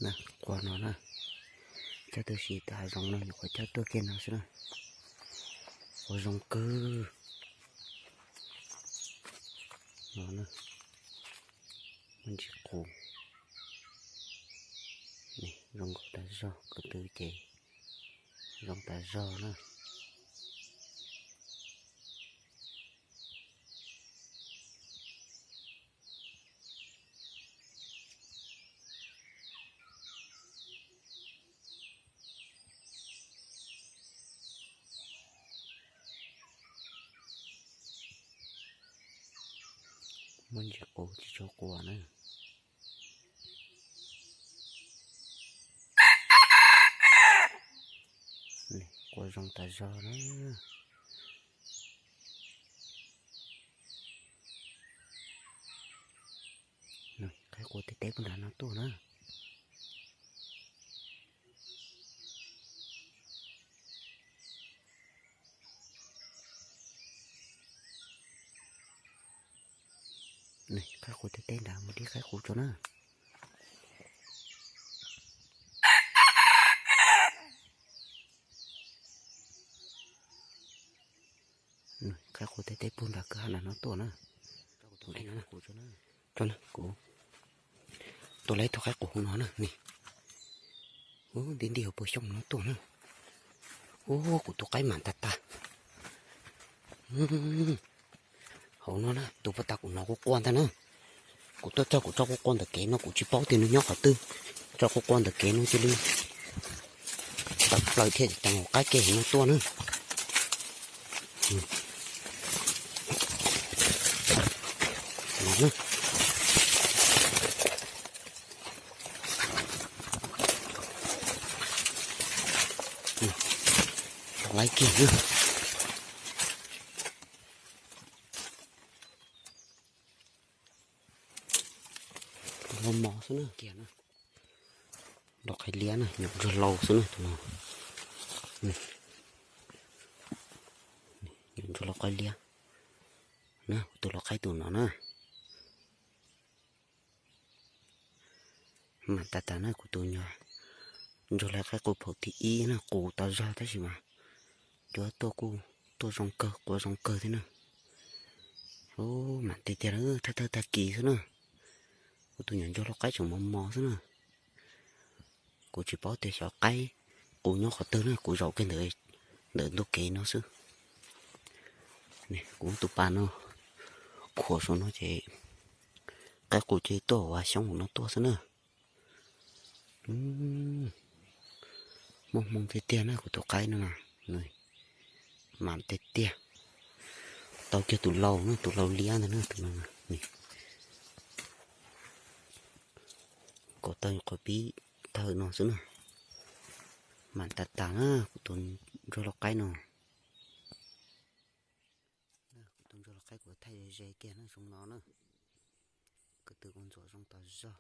Qua no na, coj tuaj si tom hav zoov no nyuam qhuav coj tuaj kiag no xwb na. Qua zoo kawg. No na, muaj ntsis qus. Zoo nkauj tas zog, ko tw ces zoo tas zog na. Muaj ntsis qus tsis tshua qua na. Qua zoo tas zog na. Qaib qua teb teb puag nram no tuaj na. Qaib qua teb teb nrad, mus dib qaib qua tso na. Qaib qua teb teb puag nram kwj ha nram no tuaj na. Tso na, kuv tua lawm ib tug qaib qua hauv no na ne. Ub, nti nti hauv puag xyoob no tuaj na. Ub, kuv tus qaib mam tag tag. Hauv no na, tus puag ta kuv hnov quaj quaj ntag na. Kuv tuaj txog kuv tso quaj quaj ntawm kev no kuv tsis paub tias nws nyob qhov twg. Tso quaj quaj ntawm kev no cia li tawm plaws thiaj ceev hauv qaib ke hauv no tuaj na. Laib kiag na. Tus no mos xwb na. Lau qaib liab na, nyuam ntsuag lau xwb na tus no. Nyuam ntsuag lau qaib liab na, tus lau qaib tus no na. Mam tas tas na, kuv tus nyuam ntsuag lau qaib qua phaum thib ib na, qus tas zog tab sis mas cua tuaj kuj tuaj zoo kawg, qua zoo kawg thiab na. Mam tiag tiag, thawj thawj tag kis xwb na. Kuv tus nyuam ntsuag lau qaib tseem mos mos xwb na. Kuv tsis paub tias xyov qaib qus nyob qhov twg na, kuv zaum kiag ntawm, ntawm ntug kev no xwb. Kuv tus pas no khuam saum no ces qaib qus ces tuaj hauv hav xyoob hauv no tuaj xwb na. Muaj hmoo tiag tiag na kuv tus qaib no na. Mam tiag tiag. Tau kiag tus lau na, tus lau liab ntag na tus no. Kom tau nyuam qhuav pib tawm no xwb na. Mam tas tas na kuv tus ntsuag lau qaib no. Kuv tus ntsuag lau qaib kuv thaij ze ze kiag na, zoo no na. Ko tw kuv ntxuam zoo tas zog.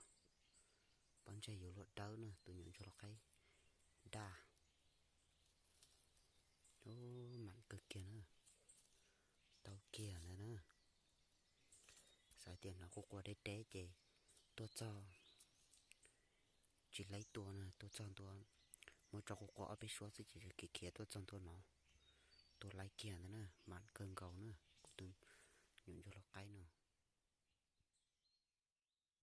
Pob ntseg yuav luag dawb na, tus nyuam ntsuag lau qaib daj. Mam kawg kiag na. Tau kiag ntawd na. Xav tias hnov quaj quaj deb deb ces tuaj txog tsis laib tua na, tuaj txog ntua, muab tso quaj quaj ob peb suab xwb ces khiav khiav tuaj txog ntua no, tua laib kiag ntawd na, mam kawg nkaus na, kuv tus nyuam ntsuag lau qaib no.